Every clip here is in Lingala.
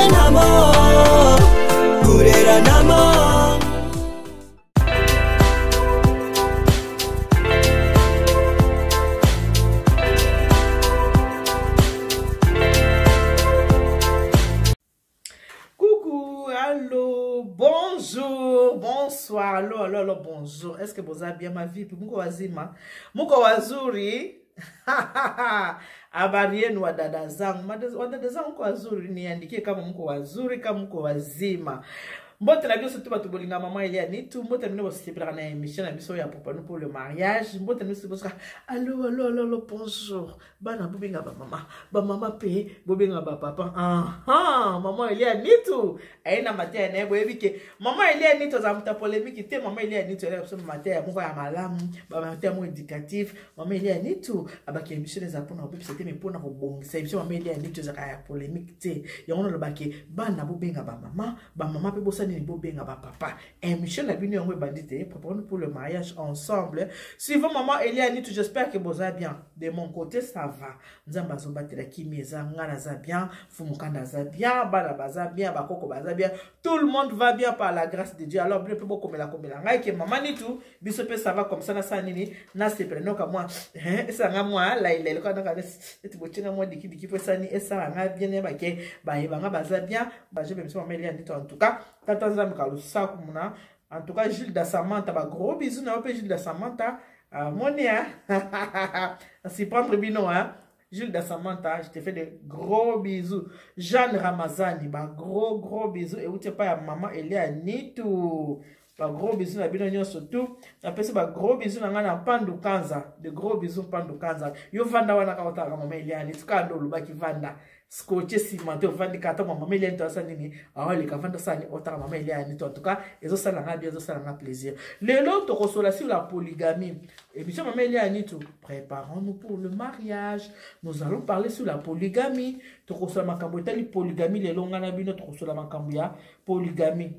Kureranamo, kureranamo. Coucou, allô, bonjour, bonsoir, allô, allô, allô, bonjour. Est-ce que vous avez bien ma vie? Muko wazima, muko wazuri. Habari yenu wadada zangu, wadada zangu mko wazuri, niandikie kama mko wazuri, kama mko wazima. Mbote na biso tu bato bolinga mama Elia Nitu, mbote na bino bosepelaka na émission na biso ya Préparons-nous pour le mariage, mbote na biso bosoka allo, allo, allo, allo, bonjour. Bana bobenga ba mama, ba mama pe bobenga ba papa. Aha, mama Elia Nitu aye na mateya na ye, boyebi ke mama Elia Nitu aza moto ya polémique te. Mama Elia Nitu aye na biso mateya moko ya malamu, ba mateya moko éducatif. Mama Elia Nitu abaki émission eza mpona kobebisa te, mais mpona kobongisa émission. Mama Elia Nitu ezalaka ya polémique te. Yango nalobaki bana bobenga ba mama, ba mama mpe bosala nini, bobenga ba papa. Émission na bino yango ebandi te, préparons pour le mariage ensemble. Suivant maman Elia Nitu, j'espère que boza bien. De mon côté ça va, Nzambe azobatela kimi eza, nga naza bien, fumukanda aza bien, bana baza bien, bakoko baza bien, tout le monde va bien par la grâce de Dieu. Alors bino mpe bokomela komela ngai ke mama Nitu biso mpe ça va comme ça. Nasala nini, nasepela noka mwa esala nga mwa lailele kaka noka eti botinga mwa dikidiki mpo esani esala nga bien, yebake bayeba nga baza bien. Baje biso mama Elia Nitu, en tout cas tata Nzambe kalusaku muna. En tout cas Gilles da Samantha, ba gros bisous na yo mpe Gilles da Samantha moni hein, si prendre bino hein. Gilles da Samantha, je te fais de gros bisous. Jeanne Ramazani, ba gros gros bisous. Et où tu pas maman Elia Nitu. Ba gros bisous na bino nyonso tout. Napesi ba gros bisous na nga na Pandu Kanza. De gros bisous Pandu Kanza. Yo vanda wana ka otaka mama Elia Nitu ka ndo lobaki vanda. Scotché cimenté ovandi kata mama Elia Nitu asala nini? Aoleka vanda sani otaka mama Elia Nitu. En tout cas, ezosala nga bien, ezosala nga plaisir. Lelo tokosola sur la polygamie. Émission mama Elia Nitu, préparons-nous pour le mariage. Nous allons parler sur la polygamie. Tokosola makambo etali polygamie lelo nga na bino, tokosola makambo ya polygamie.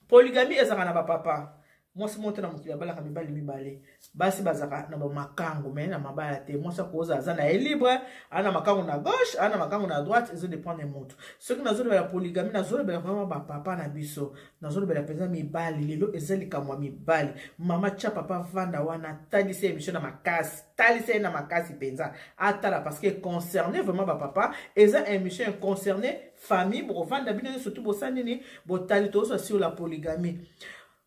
Polygamie ezalaka na bapapa. Mwasi moko te na mokili abalaka mibali mibale. Basi bazalaka na bamakango me na mabala te. Mwasi akozala aza na ye libre, aza na makango na gauche, aza na makango na droite, ezodépendre motu. Soki nazolobela polygamie, nazolobela vraiment bapapa na biso, nazolobela mpenza mibali. Lelo eza likambo ya mibali. Mama tia papa vanda wana, talisa émission na makasi, talisa ye na makasi mpenza atala, parce que concerné vraiment bapapa. Eza émission concerné famille, bokovanda bino nyonso tu bosala nini, botali. Tozwa sur la polygamie.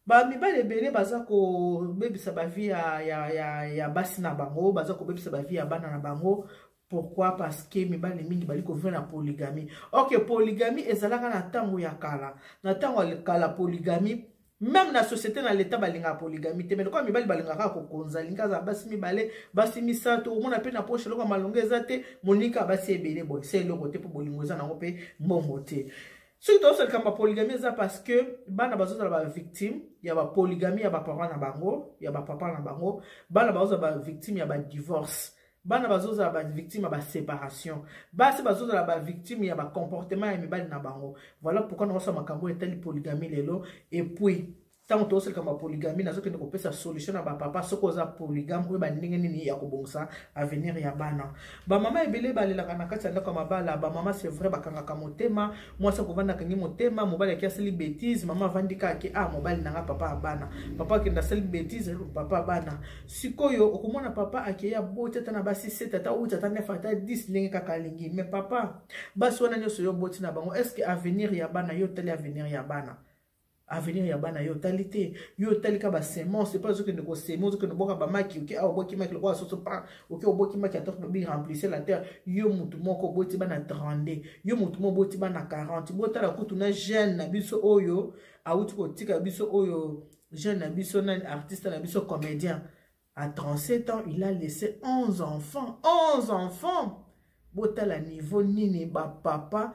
Bamibali ebele baza kobebisa bavie ya basi na bango, baza kobebisa bavie ya bana na bango. Pourquoi? Parce que mibali mingi bali kovivre na polygamie. Ok, polygamie ezalaka na ntango ya kala. Na ntango ya kala, polygamie, même na société na leta balingaka polygamie te. Mais lokola mibali balingaka kokonza, alingi azala basi mibale, basi misato, omona mpe na poche eloko ya malongo eza te, monika basi ebele boye se eloko te, mpo bolingo eza nango mpe mbongo te. Soki tozosala likambo ya polygamie, eza parce que bana bazozala bavictime ya bapolygamie ya baparent na bango, ya bapapa na bango. Bana bazozala bavictime ya badivorce, bana bazozala bavictime ya baséparation, basi bazozala bavictime ya bacomportement ya mibali na bango. Voilà pourquoi nakosala makambo etali polygamie lelo. Et puis ntango tozosala likambo ya polygamie, nazokende kopesa solution na bapapa. Soki oza polygame, oyeba ndenge nini ya kobongisa avenir ya bana. Bamama ebele balelaka na kati ya ndako ya mabala. Bamama, c'est vrai, bakangaka motema. Mwasi akovanda akangi motema, mobali aki asali bétise, mama avandi kaka ke ah, mobali nanga, papa ya bana, papa akende asali bétise, papa ya bana. Sikoyo okomona papa akei aboti ata na basi 7, ata 8, ata 9, ata 10, ndenge kaka alingi. Mais papa, basi wana nyonso yo oboti na bango, est ce que avenir ya bana, yo otali avenir ya bana? Avenir ya bana yo otali te. Yo otali ka basemence epa ozokende koseme, ozokende oboka bamaki. Oke awa oboki maki lokola soso pa, oke oboki maki ata babi remplisse la terre. Yo mutu moko oboti bana 32, yo mutu moko oboti bana 40. Botala kutu na jeune na biso oyo awuti kotika biso, oyo jeune na biso nani, artiste na biso, comédien, à 37 ans il a laissé 11 enfants, 11 enfants. Botala niveau nini bapapa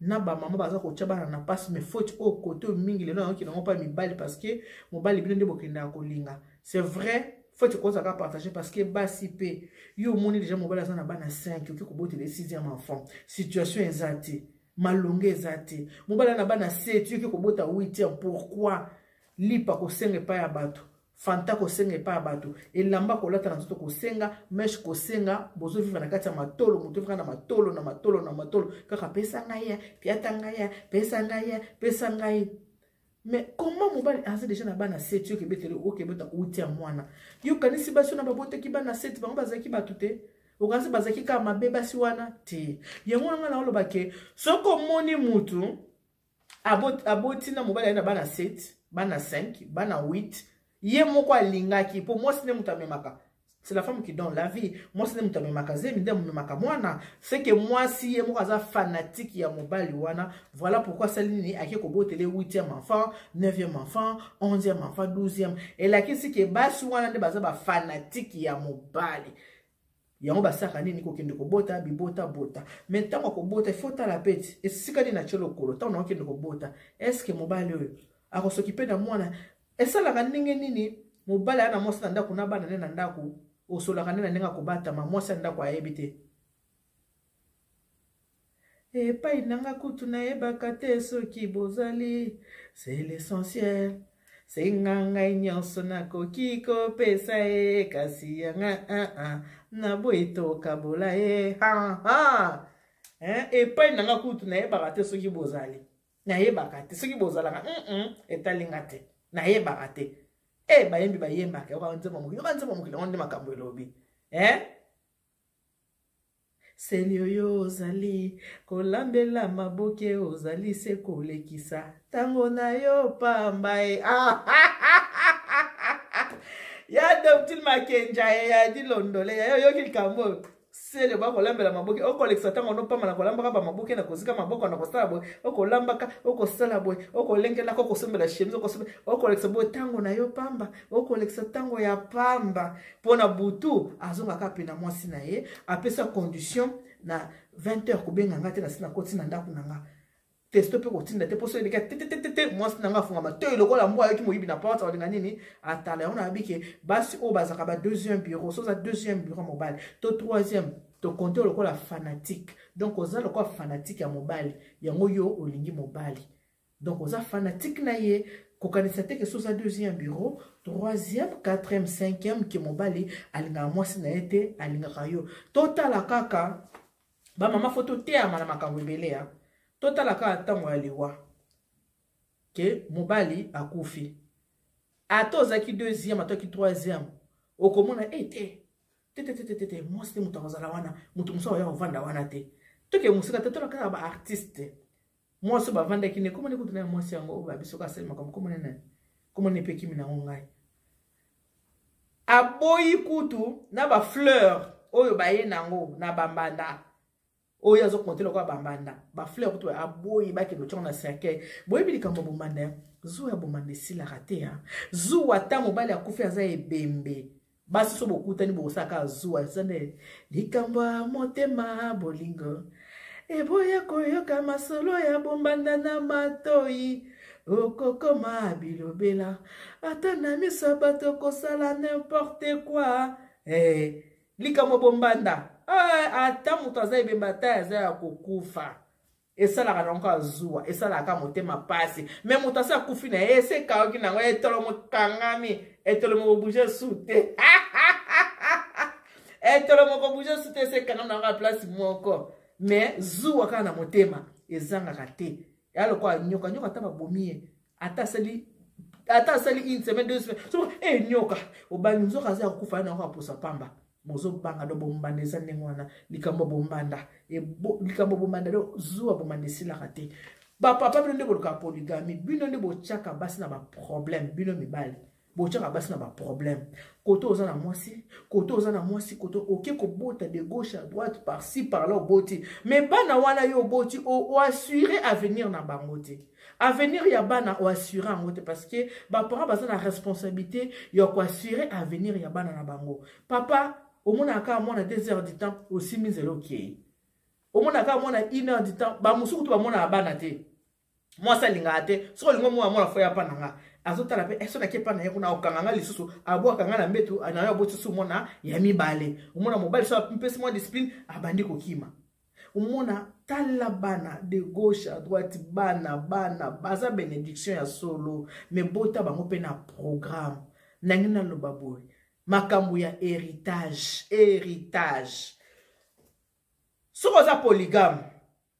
na bamama baza kotia bana na mpasi. Mais faute oyo kote oyo mingi lelo nayoki nango mpa mibali, parce que mobali, bino nde bokendaka kolinga. C'est vrai, faute ekozaka partage, parce que basi mpe, yo omoni déjà mobali aza na bana 5, oki kobotela 6e enfant, situation eza te, malonge eza te. Mobali aza na bana 7, yoki kobota 8e, pourquoi? Lipa kosenga epai ya bato. Fanta kosenga epai ya bato, elamba kolata na nzoto kosenga, meshe kosenga, bozovivre na kati ya matolo, moto ovivre na matolo na matolo na matolo, kaka pesa ngai ya, piata ngai ya, pesa ngai ya, pesa ngai. Mais comment mobali aza deja na bana 7 yo kebetele okebeta outi ya mwana? Yo kanisi basi wana babotaki bana 7 bango bazalaki bato te? Okanisi bazalaki kaka mabe basi wana te? Yango wana ngai naoloba ke soki omoni mutu aboti na mobali aye na bana 7, bana 5, bana 8, ye moko alingaki, mpo mwasi nde moto amemaka. C'est la femme qui donne la vie. Mwasi nde moto amemaka zemi, nde amemaka mwana. C'est que mwasi ye moko aza fanatique ya mobali wana. Voilà pourquoi asali nini, ake kobotele 8e enfant, 9e enfant, 11e enfant, 12e. Elakisi ke basi wana nde baza ba fanatique ya mobali. Yango basalaka nini, kokende kobota bibota bota. Mais ntango akobota, il faut tala peti esika nini atie lokolo ntango nakokende kobota. Est-ce que mobali oyo akosoki mpe na mwana? Esalaka ndenge nini mobali aya na mwasi na ndako na bana nde na ndako, osolaka nde na ndenge akobatama, mwasi ya ndako ayebi te. Epai nanga kutu nayebaka te soki bozali, c'est l'essentiel. Senga ngai nyonso nakoki kopesa ye, kasi yanga uh -uh, naboyi tokabola ye. Ha, ha. Eh, epai nanga kutu nayebaka te soki bozali, nayebaka te soki bozalaka, etalinga te, nayebaka te. E bayembi bayembaka, yoka nzembo mokili, yoka nzembo mokili, yango nde makambo elobi. Eh? Seli oyo ozali kolambela maboke, ozali se kolekisa ntango na yo pamba e. Ya Doctile Makenja e ya Dilondole ya yo, yoki likambo oyo. Sele bakolambela maboke, okolekisa ntango nopamba na kolambaka bamaboke, na kozika maboko, na kosala boye, okolambaka, okosala boye, okolengelaka, okosombela chemise, okolekisa boye ntango na yo pamba, okolekisa ntango ya pamba. Mpo na butu azongaka mpe na mwasi na ye, apesa condition na 20 heures kobenga nga te, na si nakoti na ndako na nga, testo mpe kotinda te, mpo soki eleka tetetetete, mwasi na nga afungama te lokola mbwa ayoki moyibi na porte, akolinga nini atala yango. Nayebi ke basi oyo bazalaka ba deuxième bureau, so oza deuxième bureau mobali to troisième, tokonte lokola fanatique. Donc oza lokola fanatique ya mobali, yango yo olingi mobali, donc oza fanatique na ye. Kokanisa te ke so oza deuxième bureau, troisième, quatrième, cinquième, ke mobali alingaka mwasi na ye te, alingaka yo. Totala kaka bamama, fo toteyama na makambo ebele ya totala kaka ntango ya liwa ke mobali akufi, ata ozalaki deuxième, ataki troisième, okomona e te te te te te te, mwasi te moto akozala wana, moto mosusu akoya kovanda wana te. Toke mosika te, tolaka kaka baartiste. Mwasi oyo bavandaki ne komoni kutu na ya mwasi yango oyo babiso kasali makambo, komoni nani, komoni epe kimi nango ngai aboyi kutu na bafleur oyo baye nango na bambanda oyo azokonte lokola bambanda, bafleur kutu aboyi bakende otiango na cercueil. Boyebi likambo ya bombanda, zuwa ya bombanda esilaka te ya zuwa. Ata mobali akufi aza ebembe, basi so bokutani bokosala zuwa, eza nde likambo ya motema. Bolingo eboya koyoka masolo ya bombanda na matoi, okokoma bilobela ata na miso ya bato, kosala n'importe quoi. Eh, likambo bombanda, eh, ata moto aza ebembe, ata aza ya kokufa, esalaka nango kaka zuwa, esalaka motema pasi. Me moto asi akufi na ye, ese ekawaki nango, etolo mokangami, etolo mokobouge su te, etolo mokobouge su te, ese ekangami nango kaka place moko. Me zuwa kaka na motema ezangaka te, ya lokola nyoka. Nyoka ata babomi ye, ata asali, ata asali une semaine, 2 semaines, so e nyoka obangi, nzoka aza ya kokufa, ye nango aposa pamba, bozobanga. Do bombanda eza ndenge wana, likambo bombanda, likambo bombanda, do zuwa bombanda esilaka te. Bapapa, bino nde bolukaka polygamie, bino nde botiaka basi na baproblème. Bino mibali botiaka basi na baproblème. Koto oza na mwasi, koto oza na mwasi, koto oke kobota de gauche à droite, par ci par là, oboti, mais bana wana yo oboti, oassure avenir na bango te. Avenir ya bana oassure yango te, parce que baparent baza na responsabilité ya koassure avenir ya bana na bango. Papa, omonaka kaka mwana 2 heures du temps, osimbi nzela okei. Omonaka kaka mwana 1 heure du temps. Bamosuku to bamonaka bana te. Mwasi alingaka te, soki olingo mwana, mwana fo ya pa na nga, azotala mpe so nake pa na ye kuna, akokanga nga lisusu, abwaka nga na mbetu na yo, aboti su mwana ya mibale. Omona mobali so apesi mwa discipline, abandi kokima. Omona, tala bana de gauche à droite, bana, bana baza bénédiction ya solo, mais bota bango mpe na programme. Nangi naloba boye, makambo ya héritage, héritage. Soki oza polygame,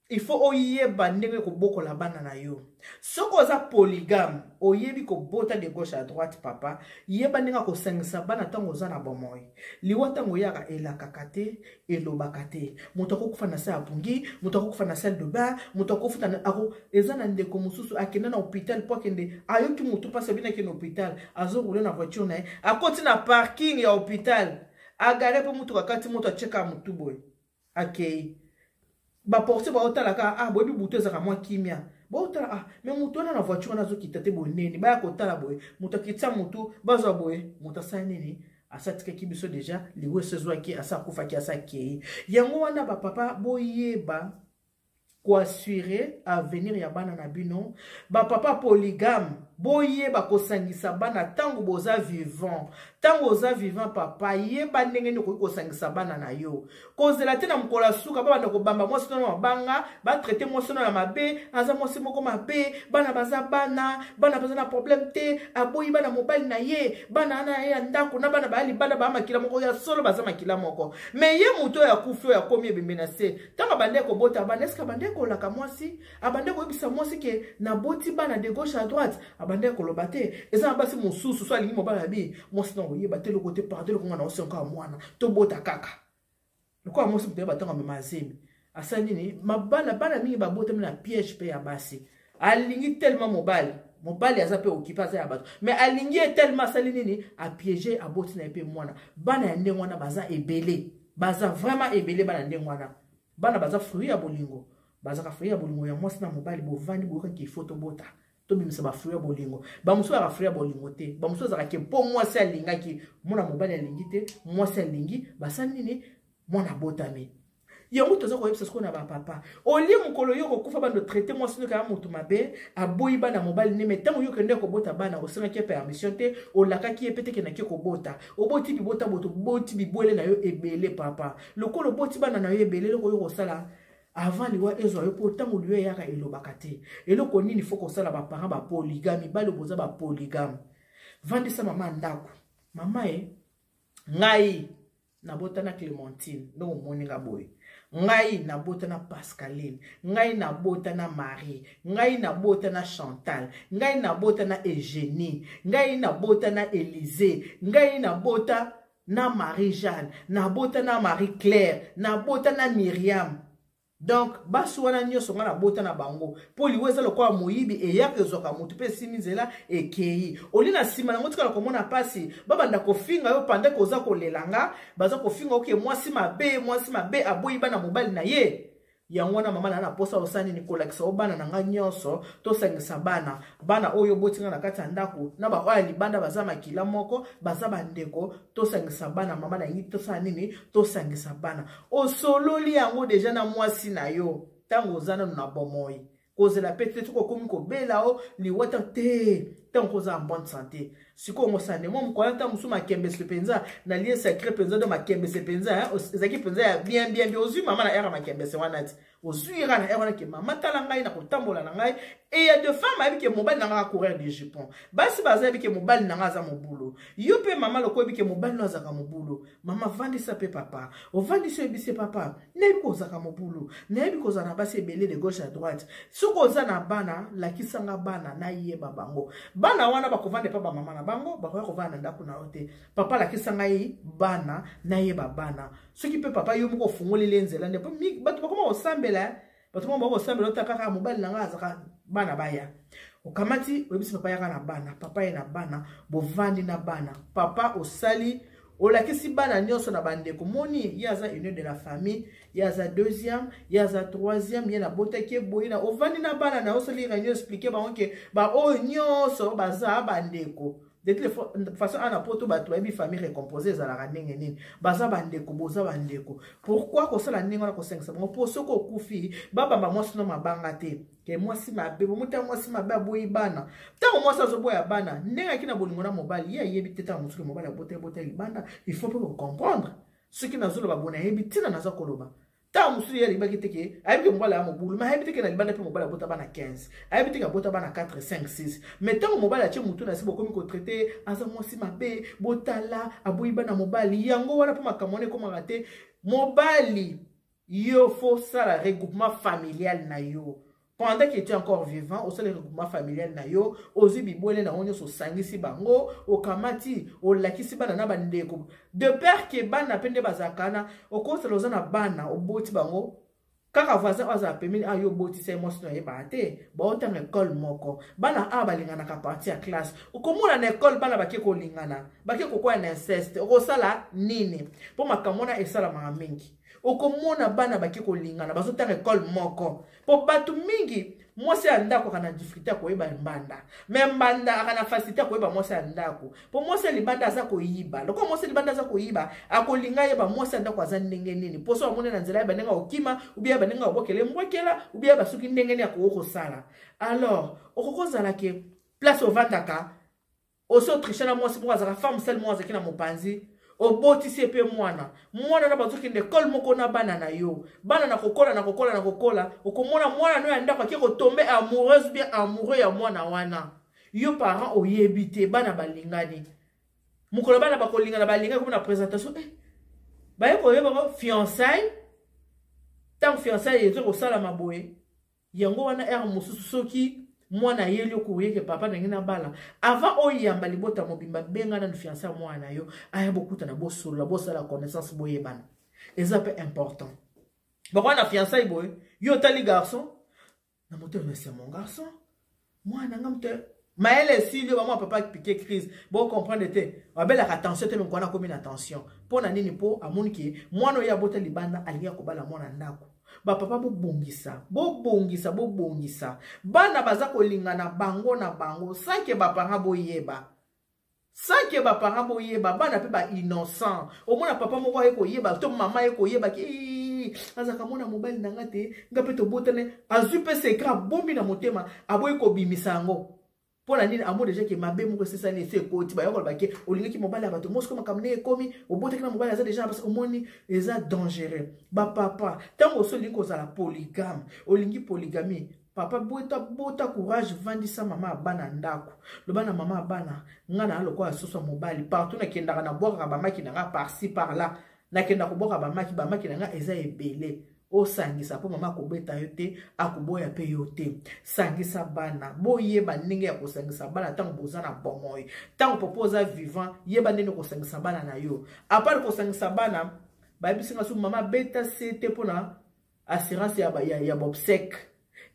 il faut oyeba ndenge kobokola bana na yo. Soki oza polygame, oyebi kobota de gauche à droite, papa, yeba ndenge akosangisa bana ntango oza na bomoi. Liwa ntango oyaka elakaka te, elobaka te. Moto akokufa na se ya pungi, moto akokufa na salle de bain, moto akofuta na, ako, eza na ndeko mosusu akenda na hôpital mpo akende, ayoki motu mpasi abina akende hôpital, azoroule na voiture na ye, akoti na parking ya hôpital, agare mpo motuka akati moto acheka motu boye, akei. Baportier baotalaka, ah, boyebi butu ezalaka mwa kimia, baotala, ah, me motu wana na voiture wana azokita te boye nini, baya kotala boye, moto akitisa motu, bazwa boye, moto asali nini, asatikaki biso deja, liwa esi ezwaki, asa akufaki, asa akei. Yango wana bapapa boyeba koassure avenir ya bana na bino. Bapapa polygame, boyeba kosangisa bana ntango boza vivant. Ntango oza vivant, papa, yeba ndenge nini okoki kosangisa bana na yo. Kozela te na mokolo ya suka babanda kobamba mwasi no na mabanga, batraite mwasi no na mabe, aza mwasi moko mabe, bana baza bana, bana baza na problème te, aboyi bana mobali na ye, bana na ye ya ndako na bana baya libanda baya makila moko ya solo, baza makila moko. Me ye moto oyo akufi, oyo akomi ebembe na se, ntango abandaki kobota bana, eske abandaki kolaka mwasi, abandaki koyebisa mwasi ke naboti bana de gauche à droite? Abandaki koloba te. Eza na basi mosusu so alingi mobali abi mwasi na koyeba te eloko te, pardon, eloko nga na osenka ya mwana tobota kaka lokola mwasi moto yeba ntango amema zemi asali nini. Mabala bana mingi babotami na piège mpe ya basi. Alingi tellement mobali, mobali aza mpe okipe, aza ya bato, mais alingi ye tellement asali nini, apiége, aboti na ye mpe mwana. Bana ya ndenge wana baza ebele, baza vraiment ebele. Bana ndenge wana, bana baza fruit ya bolingo, bazaka fruit ya bolingo ya mwasi na mobali. Bovandi boyokaki, ifo tobota, tobimisa bafruit ya bolingo. Bamosusu bazaka fruit ya bolingo te, bamosusu bazalaka ke mpo mwasi alingaki mwana, mobali alingi te, mwasi alingi, basali nini, mwana abotami. Yango toza koyebisa sikoyo na bapapa, olie mokolo yo kokufa, bando traite mwasi noki aya motu mabe, aboyi bana mobali neme. Ntango yo okende kobota bana, osengaki ye permission te, olakaki ye pe te kendaki kobota, oboti bibota boto, boti bibwele na yo ebele. Papa, lokola oboti bana na yo ebele, eloko yo kosala avant liwa ezwa yo, mpo ntango liwa eyaka elobaka te eloko nini fo kosala. Baparent bapolygame, mibali boza bapolygame, vandisa mama ndako. Mama e, ngai nabota na Clémentine, ndenge omoni nga boye, ngai nabota na Pascaline, ngai nabota na Marie, ngai nabota na Chantal, ngai nabota na Eugénie, ngai nabota na Élysée, ngai nabota na Marie-Jeanne, nabota na Marie-Claire, nabota na Myriam. Donc basi wana nyonso ngai nabota na bango, mpo liwa eza lokola moyibi, eyaka ezwaka motu mpe esimi nzela ekei. Oli na nsima nango tikala komona mpasi, babanda kofinga yo pendant koza kolela nga, baza kofinga oke mwasi mabe, mwasi mabe aboyi bana mobali na ye. Yango wana mama na na posa osala nini, kolakisa o bana na ngai nyonso, tosangisa bana, bana oyo oboti nga na kati ya ndako na baoyo ya libanda baza makila moko, baza bandeko, tosangisa bana. Mama na ngai, tosala nini, tosangisa bana. Osololi yango deja na mwasi na yo ntango oza nano na bomoi. Kozela pe te soki okomi kobela o liwa ta te, ntango koza en bonne santé. Sikoyo ngosala mwa mokolo ata mosusu makembese mpenza na lie sacré mpenza, do makembese mpenza ezalaki mpenza ya bien bien bien. Ozwi mama na ere makembese wana ti ozwi kaka na ere wana ke mama tala ngai na kotambola na ngai. E ya de femme ayebi ke mobali na ngai acoureur de jupon, basi baza yebi ke mobali na ngai aza mobulu. Yo mpe mama, loko oyebi ke mobali no azalaka mobulu, mama vandisa mpe papa, ovandisi, oyebisi papa: nayebi kozalaka mobulu, nayebi kozala na basi ebele de gauche à droite. Soki oza na bana, lakisanga bana nayeba bango. Bana wana bakovanda epa bamama na bango, bakoya kovanda na ndako na yo te. Papa, lakisa ngai bana nayeba bana. Soki mpe papa yo moko ofungoleli nzela nde bato bakoma kosambela, bato moko bakosambela ota kaka mobali na ngai azalaka bana baya. Okamati, oyebisi papa yaka na bana, papa ye na bana, bovandi na bana. Papa osali, olakisi bana nyonso na bandeko, moni ye aza union de la famille, ye aza deuxième, ye aza troisième, ye nabotaki ye boye. Na ovandi na bana na, osali réunion, explike bango ke baoyo nyonso baza bandeko. De toute façon ana poto bato bayebi famille recomposée ezalaka ndenge nini, baza bandeko, boza bandeko. Pourquoi kosala ndenge wana, kosangisa bango? Mpo soki okufi, babamba mwasi no mabanga te ke mwasi mabe, bomuta mwasi mabe aboyi bana. Ntango mwasi azoboya bana, ndenge aki na bolingo na mobali, ye ayebi te ntango mosusu mobali abota ebota libanda. Il faut mpe kocomprendre soki nazoloba boye, nayebi ntina naza koloba. Ntango mosusu ye alibaki te ke ayebi ke mobali aya mobulu, mais ayebi te ke na libanda mpe mobali abota bana 15, ayebi te ke abota bana 4, 5, 6. Mais ntango mobali atie motu na se, bokomi kotraite aza mwasi mabe, botala aboyi bana mobali. Yango wana mpo makambo wana ekomaka te. Mobali, yo faut sala regroupement familial na yo pendant que tu es encore vivant. Osali regroupement familial na yo, ozwi bibwele na yo nyonso, osangisi bango, okamati, olakisi bana na bandeko, de peur ke bana mpe nde bazalaka wana. Okosala, oza na bana, oboti bango kaka, voisin oyo azala pembeni, ayo obotisa ye mwasi no, ayebaka te, baotanga ekole moko. Bana awa balinganaka partie ya classe. Okomona na ekole bana bake kolingana, bake kokwaya na inceste. Okosala nini? Mpo makambo wana esalamaka mingi. Okomona bana bake kolingana, bazotanga ekole moko. Mpo bato mingi, mwasi ya ndako aka na difficulté ya koyeba mbanda, mais mbanda aka na facilité ya koyeba mwasi ya ndako. Mpo mwasi ya libanda aza koyiba. Lokola mwasi ya libanda aza koyiba, akolinga yeba mwasi ya ndako aza ndenge nini. Mpo so amoni na nzela, yeba ndenge akokima, ubia yeba ndenge akobokela embwakela, ubia yeba soki ndenge nini akoki kosala. Alors okoki kozala ke place ovandaka, osi otriche na mwasi moko azalaka femme seule, moko azalaki na mopanzi, obotisi ye mpe mwana. Mwana na bazokende ekole moko na bana na yo. Bana na kokola, na kokola, na kokola, okomona mwana no ya ndako ake kotombe amoureuse bien amoureux ya mwana wana. Yo parent oyebi te, bana balingani. Mokolo bana bakolingana, balingani, komi na présentation, baye koyeba fiançaille. Ntango fiançaille ezo kosalama boye, yango wana heure mosusu soki mwana ayeli okoyeke papa ndenge na bala, avant oyamba libota mobimba, benga nanu fiancé ya mwana na yo, aya, bokutana, bosolola, bosala connaissance, boyebana. Eza mpe important. Bakoya na fiançaille boye, yo otali garçon na motema, c'est mon garçon, mwana nga moto mayele esili yo. Bamwa papa piqué crise, bocomprendre te, babelaka tension te. Mekwana akomi na tension mpo na nini? Mpo amoni ke mwana oyo abota libanda alingi akobala mwana ndako. Bapapa, bobongisa, bobongisa, bobongisa. Bana baza kolingana bango na bango sans ke baparent boyeba, sans ke baparent boyeba. Bana mpe bainnocent. Omona papa moko aye koyeba to mama aye koyeba ke azalaka mwana mobali na nga te, nga mpe tobotane. Azwi mpe secret, abombi na motema, aboyi kobimisa yango. Mpo na nini? Amo déjà ke mabe moko esesani, esi ekoti. Bayo koloba ke olingaki mobali ya bato mosiko, makambo ndenge ekomi, obotaki na mobali aza déjà na. Omoni, eza dangereux. Bapapa, ntango osi olingi kozala polygame, olingi polygamie, papa, bota, bota courage, vandisa mama ya bana ndako, loba na mama ya bana: nga na lokola soso ya mobali, partout nakendaka, nabwakaka bamaki na nga par-ci par-là, nakenda kobwaka bamaki, bamaki na nga eza ebele. Osangisa mpo mama akobeta yo te, akoboya mpe yo te. Sangisa bana, boyeba ndenge ya kosangisa bana ntango boza na bomoi. Ntango papa oza vivant, yeba ndenge kosangisa bana na yo. À part kosangisa bana, bayebisi nga so mama beta se te mpona assurance ya baobsèques.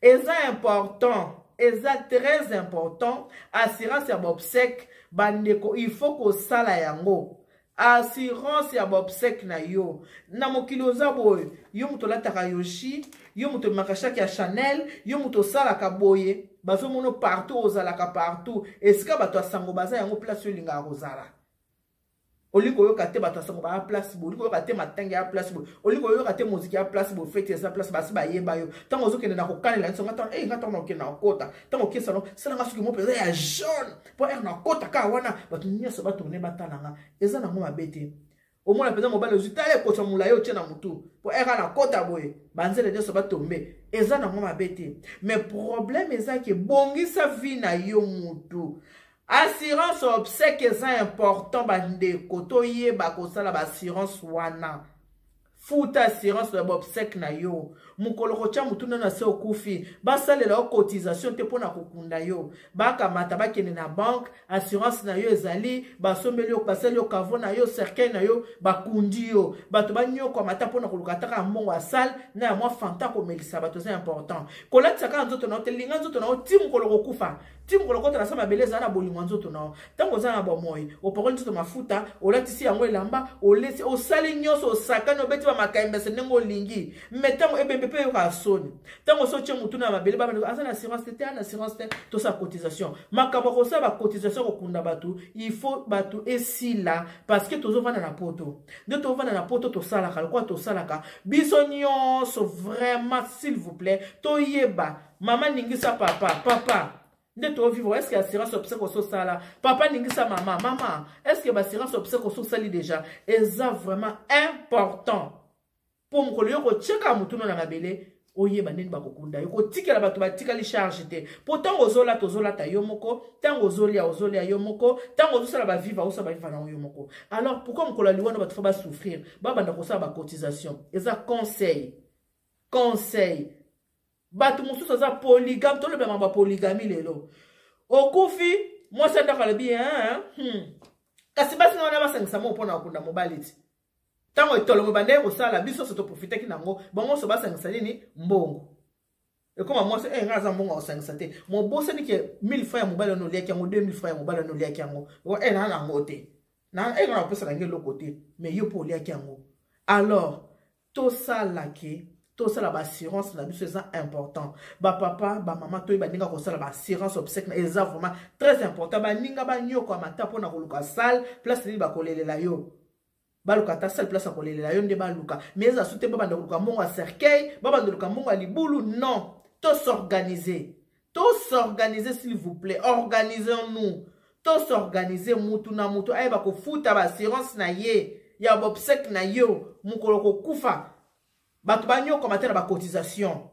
Eza important, eza très important, assurance ya baobsèques. Bandeko, il faut kosala yango, assurance ya baobsèques na yo. Na mokili oza boye, yo moto olataka Yohji, yo moto omemaka sac ya Chanel, yo moto osalaka boye, bazomona partout, ozalaka partout esika bato ya sango baza. Yango place oyo olingaka kozala, olingi koyoka te bato ya sango baya place boye, olingi koyoka te matange ya place boye, olingi koyoka te moziki ya place boye, feti eza place, basi bayeba yo. Ntango ozokende na kokanela nyonso, nga ntango nga ntango nakokende na kokota, ntango okesano, salanga soki mo mpenza ya jaune, mpo heure nakota kaka wana, bato nyonso batourne batala nga. Eza nango mabe te. Omona mpenza mobali ozwi, tala ekotisa molai otie na motu, mpo heure nakota boye, banzele nyonso batombe. Eza nango mabe te, mais problème eza ke bongisa vie na yo mutu. Assurance obsèque eza important. Bandeko, toyeba kosala baassurance wana. Futa assurance ya baobsèques na yo. Mokolo kotya motu nano ase okufi, basalela yo cotisation te mpona kokunda yo. Bakamata, bakende na banque, assurance na yo ezali, basombeli yo, basali yo caveau na yo, cercueil na yo, bakundi yo. Bato banyokwama ata mpona koluka ataka mbongo ya sale na ya mwa Fanta komelisa bato. Eza important kolatisa kaka nzoto na yo te. Linga nzoto na yo ti mokolo kokufa, ti mokolo kota na sa mabele. Ezala na bolingo ya nzoto na yo. Ntango oza na bomoi, opakoli nzoto mafuta, olatisi yango elamba, olesi, osali nyonso, osakani, obeti bamakaimbese ndenge olingi. Mais ntango ebembe mpe eyokaka soni, ntango oso otie motu na mabele, babandeko aza na assurance te, te na assurance te, tosala cotisation. Makambo ya kosala bacotisation, kokunda bato, il faut bato esila, parce que tozovanda na poto. Nde tovanda na poto, tosalaka lokola tosalaka biso nyonso. Vraiment, s'il vous plaît, toyeba. Mama, ningisa papa. Papa, nde tovivre, est ce que assurance obsèque ososala? Papa, ningisa mama. Mama, est ce que baassurance obsèque ososali déjà? Eza vraiment important. Mpo mokolo yo kotyeka motuno na mabele, oyeba ndeni bakokunda yo, kotikela bato batikali charge te. Mpo ntango ozolata, ozolata yo moko, ntango ozolia, ozolia yo moko, ntango ozosala baviva, osala baviva na yo moko. Alors pourquoi mokolo ya liwa no bato fa basouffrir, babanda kosala bacotisation? Eza conseil, conseil. Bato mosusu aza polygame, tolobela makambo ya polygamie lelo. Okufi, mwasi ya ndako alobi, Kasi basi na wana basangisa moko mpona kokunda mobali ti. Ntango etolongo ebandaki kosala, biso nyonso toprofitaki nango, bango nyonso basangisa nini? Mbongo. Ekoma mwasi, ngai aza mbongo akosangisa te. Mobosani ke 1000 francs ya mobali wana oliaki yango, 2000 francs ya mobali wana oliaki yango. Na nango te. Na, ngai nakopesa nango eloko te, mais yo mpo oliaki yango. Alors, tosala ke tosala ba assurance na biso, eza important. Bapapa, bamama, toyeba ndenge kosala ba assurance obsèque, eza vraiment très important. Baninga banyokwama ata mpona koluka salle place nini bakolelela yo, baluka ata salle place ya kolelela yo nde baluka, mais eza su te babanda koluka mbongo ya cercueil, babanda koluka mbongo ya libulu. Non, tos'organiser, tos'organiser, s'il vous plaît, organisons-nous, tos'organiser. Mutu na mutu ayeba kofuta ba assurance na ye ya obsèque na yo. Mokolo kokufa, bato banyokoma te na bacotisation.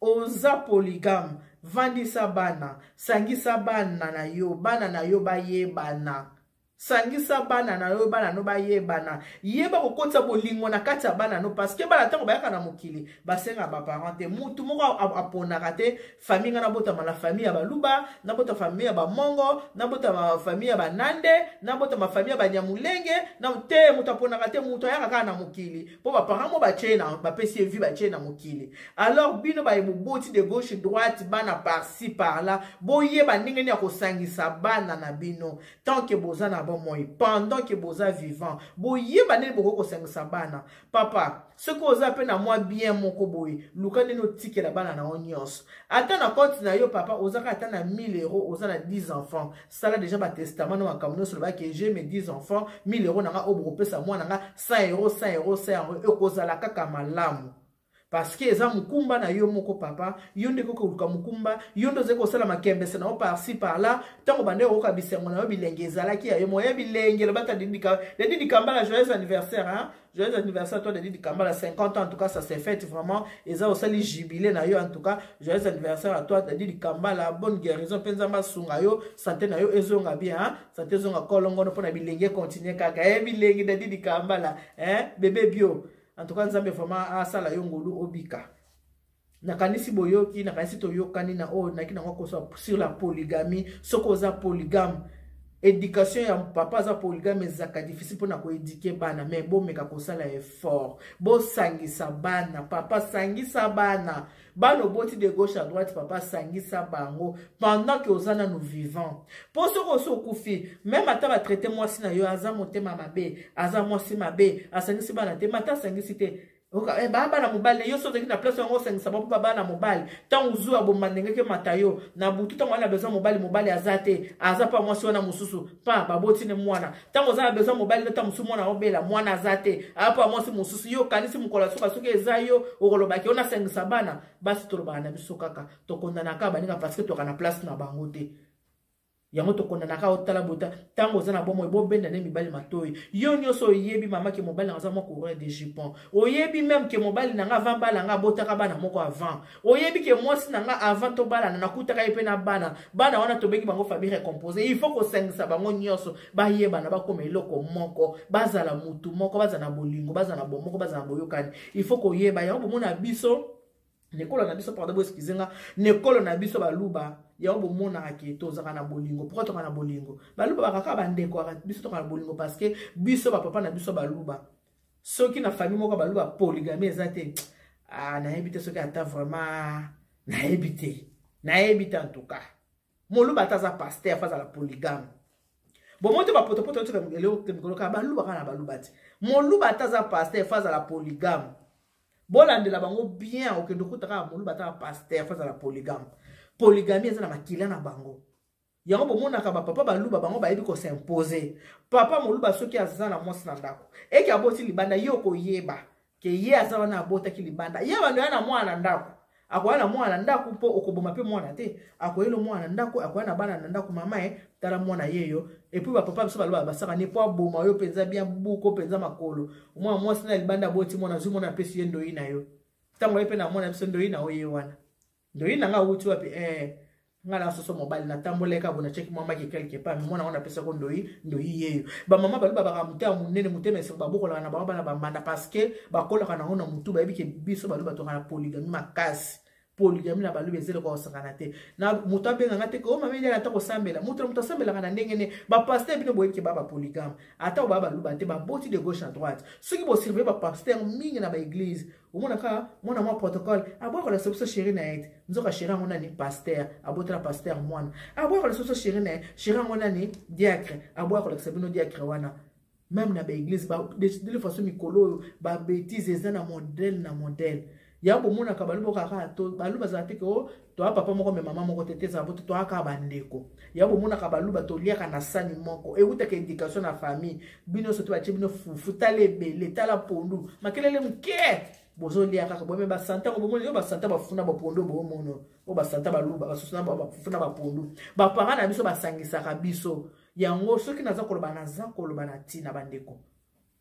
Oza polygame, vandisa bana, sangisa bana na yo, bana na yo bayebana. Sangisa bana na yo, bana no bayebana. Yeba kokotisa bolingo na kati ya bana no, parce que bana ntango bayaka na mokili, basenga baparent te. Mutu moko aponaka te famille: nga nabotama na famille ya Baluba, nabota famille ya Bamongo, nabotama famille ya Banande, nabotama famille ya Banyamulenge na te. Moto aponaka te, moto ayaka kaka na mokili mpo baparent mo batie na bapesi ye vie, batie na mokili. Alors bino baye boboti de gauche droite, bana par-ci par-là, boyeba ndenge nini ya kosangisa bana na bino tant que boza na bomoi, pendant que boza vivant. Boyeba ndenge bokoki kosangisa bana. Papa, soki oza mpe na mwa bien moko boye, luka ndenge otikela bana na yo nyonso, ata na compte na yo. Papa, ozaka ata na 1000 €, oza na 10 enfants, sala déjà batestament na makambo nyonso. Lobaki: j'ai mes 10 enfants, 1000 € na nga oyo bokopesa mwana nga 100 €, 100 €, 100 €, ekozala kaka malamu, parce que eza mokumba na yo moko. Papa, yo nde koluka mokumba, yo nde ozali kosala makembese na yo par-ci par-là. Ntango bande okoka bisengo na yo, bilenge ezalaki ya yo moya bilenge. Lobata Dedi Dikambala, joyeux anniversaire, hein? Joyeux anniversaire toi, Dedi Dikambala, 50 ans, en tout cas ça s'est fait vraiment, eza osali jubilé na yo. En tout cas, joyeux anniversaire à toi, Dedi Dikambala, bonne guérison mpe Nzambe asunga yo, santé na yo ezonga bien, hein? Santé ezonga kolongono mpona bilenge continue kaka e bilenge. Dedi Dikambala, hein? Bébé bio, en tout cas Nzambe vraiment asala yo ngolu, obika. Nakanisi boyoki, nakanisi toyokani na oyo naki nango kosa sur la polygamie. Soki oza polygame, éducation ya papa aza polygame ezalaka difficile mpona koéduquer bana, mais bomeka kosala effort, bosangisa bana. Papa, sangisa bana, bana oboti de gauche à droite. Papa, sangisa bango pendant que oza nanu vivant, mpo soki osi okufi, même ata batraite mwasi na yo aza motema mabe, aza mwasi mabe, asangisi bana te, mata asangisi te baa bana mobali yo. So ozalaki na place yango, osangisa bango mpo bana mobali. Ntango zuwa bomba ndenge ke mata yo na butu, ntango wana besoin mobali, mobali aza te, aza mpa mwasi wana mosusu pa baboti ne mwana. Ntango oza na besoin mobali, nota mosusu mwana obela, mwana aza te, aya mpa mwasi mosusu. Yo okanisi mokolo ya suka, soki eza yo, okolobaki yo nasangisa bana? Basi, tolobaka na biso kaka, tokondanaka baninga parce que toka na place na bango te. Yango tokondanaka. Otala bota, ntango oza na bomoi, bobenda nde mibali matoi. Yo nyonso oyebi, mama, ke mobali nanga aza mwa coureur de jupon. Oyebi même ke mobali na nga avant bala nga abotaka bana moko avant. Oyebi ke mwasi na nga avant tobalana, nakutaka ye mpe na bana. Bana wana tobengi bango famille recomposée. Il faut kosangisa bango nyonso, bayebana, bakoma eloko moko, bazala mutu moko, bazala na bolingo, bazala na bomoko, bazala na boyokani. Il faut koyeba yango. Bomona biso nekolo na biso, pardon, boexcuser nga, nekolo na biso Baluba, yango bomonaka ke tozalaka na bolingo. Pourquoi tozalaka na bolingo? Baluba bakaka bandeko, biso tozalaka na bolingo parce que biso bapapa na biso Baluba, soki na famille moko Baluba polygamie eza te, ah, nayebi te soki ata vraiment, nayebi te, nayebi te. En tout cas, Moluba ata aza pasteur, fa azala polygame. Bomoi te, bapotopoto mikolo kaka Baluba, kaka na Baluba te. Moluba ata aza pasteur, fa azala polygame. Bolandela bango bien, okende okuta kaka Moluba ata pasteur, fa azala polygame. Polygamie eza na makila na bango. Yango bomonaka bapapa Baluba, bango bayebi kos'imposer. Papa Moluba, soki aza na mwasi na ndako, eke aboti libanda, ye okoyeba ke ye aza wana abotaki libanda. Ye bando ya na mwana na ndako. Akoya na mwana na ndako mpo okoboma mpe mwana te. Akoyela mwana na ndako, akoya na bana na ndako, mama e tala mwana yeyo. Et puis bapapa biso baloba basaka ne mpo aboma yo mpenza bien buko mpenza makolo. Mwana mwasi na libanda aboti mwana, azwi mwana, apesi ye ndoyi na yo. Ntango ye mpe na mwana biso ndoyi na oye wana. Ndoyi na nga awuti wapi? Nga na soso mobali natamboleka bo nacheki mwa maki quelque part, mwana wana apesako ndoyi, ndoyi yeyo. Bamama baloba baka motema monene, motema esengo, babokolaka na bango bana bambanda parce que bakolaka nango na motu. Bayebi ke biso baloba tokaka na polygamie makasi. Polygamie na balobi eza eloko kosakana te. Na moto abenganga te ke o mama Eliana ata kosambela moto na moto asambelaka na ndenge ne. Bapasteur bino boyebi ke baa bapolygame, ata baa baluba te, baboti de gauche à droite. Soki bosurveille bapasteur mingi na baeglise, omonaka mwana mwa protocole aboya kolakisa biso chéri na ye te. Nzoka chéri yango nani? Pasteur. Abotela pasteur mwana, aboya kolakisa biso chéri na ye. Chéri yango nani? Diacre. Aboya kolakisa bino diacre wana. Même na baeglise, de façon mikolo oyo babétise eza na modèle na modèle. Ya bomonaka baluba kaka baluba bazala te ke o toya papa moko me mama moko te, te ezala bote, toya kaka bandeko. Ya bomonaka baluba toliaka na sani moko, ewutaka éducation na famille. Bino nyonso te batie bino fufu, tala ebele, tala pondu, makelele moke, bozolia kaka boyeme basanta yango. Bomoni yo basanta bafuna bapondu, bomono oyo basanta baluba basusu na bafuna bapondu. Baparent na biso basangisaka biso yango. Soki naza koloba, naza koloba na ntina bandeko.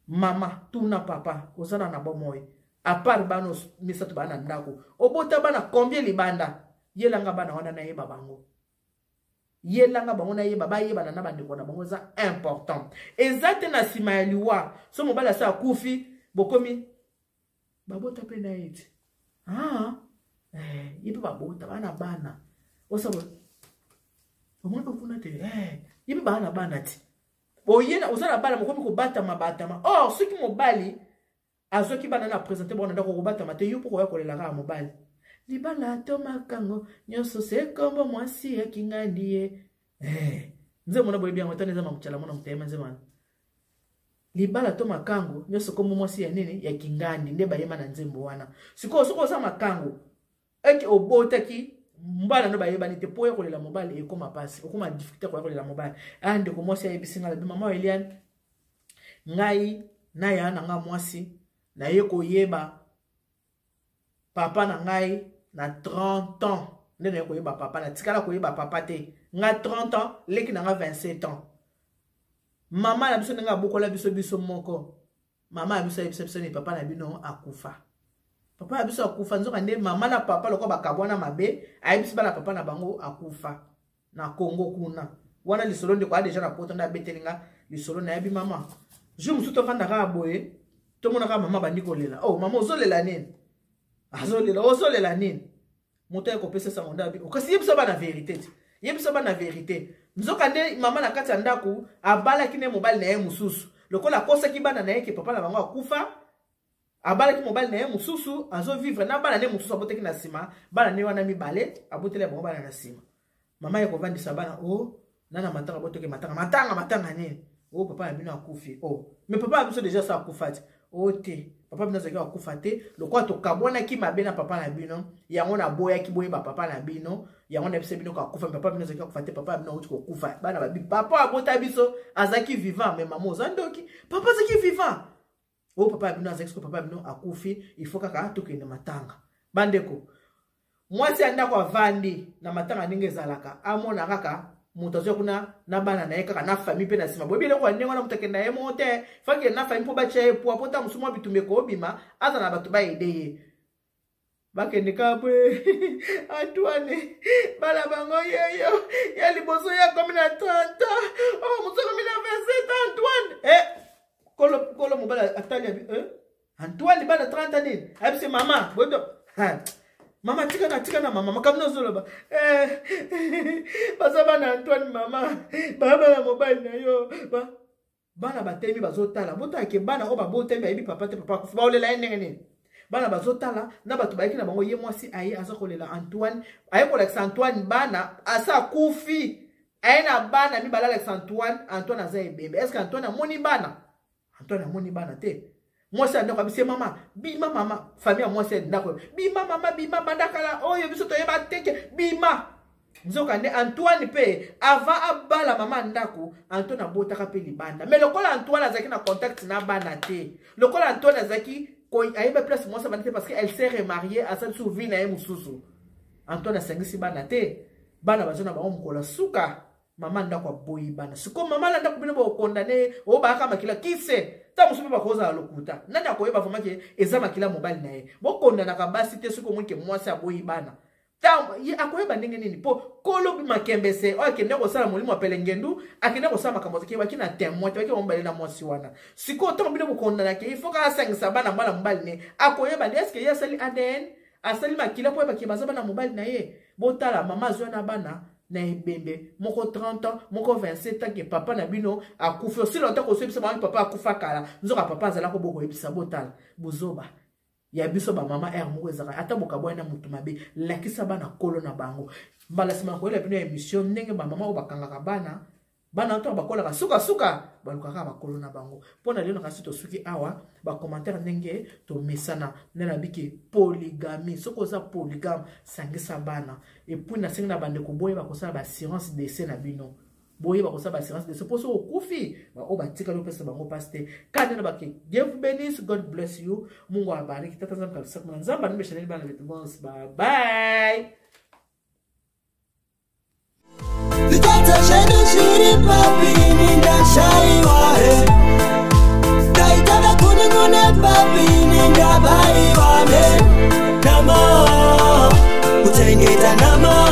Mama tuna papa, oza na bomoi à part bana misato baa na ndako, obota bana combien libanda? Yelanga bana wana nayeba bango, yelanga bango nayeba, bayebana na bandeko na bango. Eza important. Eza te na nsima ya liwa, so mobali asa akufi, bokomi babota mpe na ye te. Ah, ye mpe babota bana, bana osa omoni mpe kuna te, ye mpe baa na bana te. Oye oza na bana, mokomi kobatama batama. Or soki mobali azwaki bana na présente bango na ndako, kobatama te. Yo mpo koya kolela kaka mobali libala to makango nyonso se kombo mwasi ya kingandi ye. Nzembo na boyebi yango tani eza mamutyala mona motema. Nzembo wana, libala to makango nyonso kombo mwasi ya nini ya kingandi, nde bayema na nzembo wana. Sikoyo soki oza makango eke obotaki mbala no bayebani te, mpo oya kolela mobali ekóma mpasi, okóma difficulté koya kolela mobali. A ndeko mwasi ayebisi ngai, labi mama Eliane, ngai na ya na nga mwasi naye koyeba papa na ngai na 30 ans. Nde naye koyeba papa, natikala koyeba papa te. Nga 30 ans, leki na nga 27 ans. Mama na biso ndenge abokola biso, biso moko mama ya biso ayebisa biso ni papa na bino akufa, papa na biso akufa. Nzoka nde mama na papa lokola bakabwana mabe, ayebisi bana papa na bango akufa na Congo kuna. Wana lisolo ndeko aya deja na poto nde abeteli nga lisolo. Nayebi mama, jour mosusu tofanda kaka boye, tomona kaka mama bandi kolela. Oh mama, ozolela nini? Azolela, ozolela nini? Moto aye kopesa sango nde abi kasi yebisa bana vérité te, yebisa bana vérité. Nzoka nde mama na kati ya ndako abalaki nde mobali na ye mosusu. Lokola akosaki bana na ye ke papa na bango akufa, abalaki mobali na ye mosusu, azovivre na bana nde mosusu abotaki na nsima. Bana nde wana mibale aboteli ya bango bana na nsima. Mama ye kovandisa bana o oh, nana matanga, botoke matanga, matanga, matanga nini? O oh, papa na bino akufi. O oh. Mais papa na biso deja so akufa te. O te, papa bino azalaki akufa te. Lokola tokabwanaki mabe na papa na bino, yango naboyaki boyeba papa na bino, yango nayebisa bino koakufa. Papa bino azalaki akufa te, papa na bino auti kokufa. Bana babi papa abota biso azalaki vivant. Mais mama, oza ndoki, papa azalaki vivant. Oyo papa ya bino azalaki, siko papa ya bino akufi, il faut kaka tokende matanga. Bandeko, mwasi ya ndako avandi na matanga ndenge ezalaka, amona kaka moto azwa kuna na bana na ye kaka na famille mpe na nsima. Boyebi eloko ya ndenge wana, moto akenda ye moko te, fakende na famille mpo batya ye pwa, mpo ta mosu mwa bitumba ekobima, aza na bato baede ye. Bakende kaka boye, Antoine, bana bango yeyo ya liboso ye akomi na 30 ans, oh, mosu akomi na 27 ans. Antoine, eh, kolo kolo mobali atali abi, eh? Antoine bana 30 ans nini? Ayebisi mama boyebi, mama tika na tika na mama makambo nozoloba, eh, baza bana Antoine, mama, baa bana mobali na yo ba. Bana batemi bazotala, botala ke bana oyo babotami bayebi papa te, papa akufi, baolela ye ndenge nini? Bana bazotala na bato bayaki na bango. Ye mwasi aye aza kolela Antoine, aye kolakisa Antoine bana asa akufi, aye na bana mibale, alakisa Antoine. Antoine aza ebembe. Est ce que Antoine amoni bana? Antoine amoni bana te. Mwasi ya ndako abisi mama, bima mama. Famille ya mwasi ya ndako, bima mama, bima, banda kala oyo biso toyeba teke, bima. Nzoka nde Antoine mpe avant abala mama ndako, Antoine abotaka mpe libanda. Mais lokola Antoine azalaki na contact na bana te, lokola Antoine azalaki Ayebi place mwasi abandi te, parce que elle s'est remariée, asali su vie na ye mosusu. Antoine asangisi bana te. Bana baza na bango mokolo suka. Mama ndako aboyi bana. Sikoyo mama na ndako, bino bokondane oyo bayaka makila kise. Ntango mosusu mpe bakozala lokuta. Nani akoyeba vraiment ke eza makila mobali na ye? Bokondanaka basi te. Soki omoni ke mwasi aboyi bana, akoyeba ndenge nini? Mpo kolo makembese oyo akende kosala molimo apele ngendu, akende kosala makambo azaki baki na témoin te, baki mobali na mwasi wana. Sikoyo ntango bino bokondanaki, il faut kaka asangisa bana mwana mobali ne, akoyeba nde? Est-ce ye asali ADN, asali makila mpo oyebaki baza bana mobali na ye? Botala, mama azwa na bana na ebembe moko 30 ans, moko 27 ans, ke papa na bino akufi aussi longtemps. Kosoyebisa bango papa akufa kala, nzoka papa azalaka bokoyebisa. Botala bozoba ya biso bamama. Ere moko ezalaka ata bokabwani na motu mabe, lakisa bana kolo na bango. Mbala nsima na koyela bino ya émission, ndenge bamama oyo bakangaka bana, bana ntango bakolaka, sukasuka balukaka bakolo na bango. Mpo na lelo, kasi tosuki awa. Bacommentaire ndenge tomesana nde nabiki polygamie. Soki oza polygame, sangisa bana. Et puis nasengi na bandeko, boyeba kosala baassurance décès na bino. Boyeba kosala baassurance décès, mpo soki okufi, baoyo batikali opesa bango mpasi te. Kaka nde na bake. Dieu vous bénisse, God bless you, Mungu abariki, Tata Nzambe kabisa kuna Nzambe animeshaneli bana betu bonse. Bye bye. Zvitadza zvedu zviri papi? Ndashaiwa, taita vakunun'una papi? Ndabaiwa ne namo kuchengeta namo.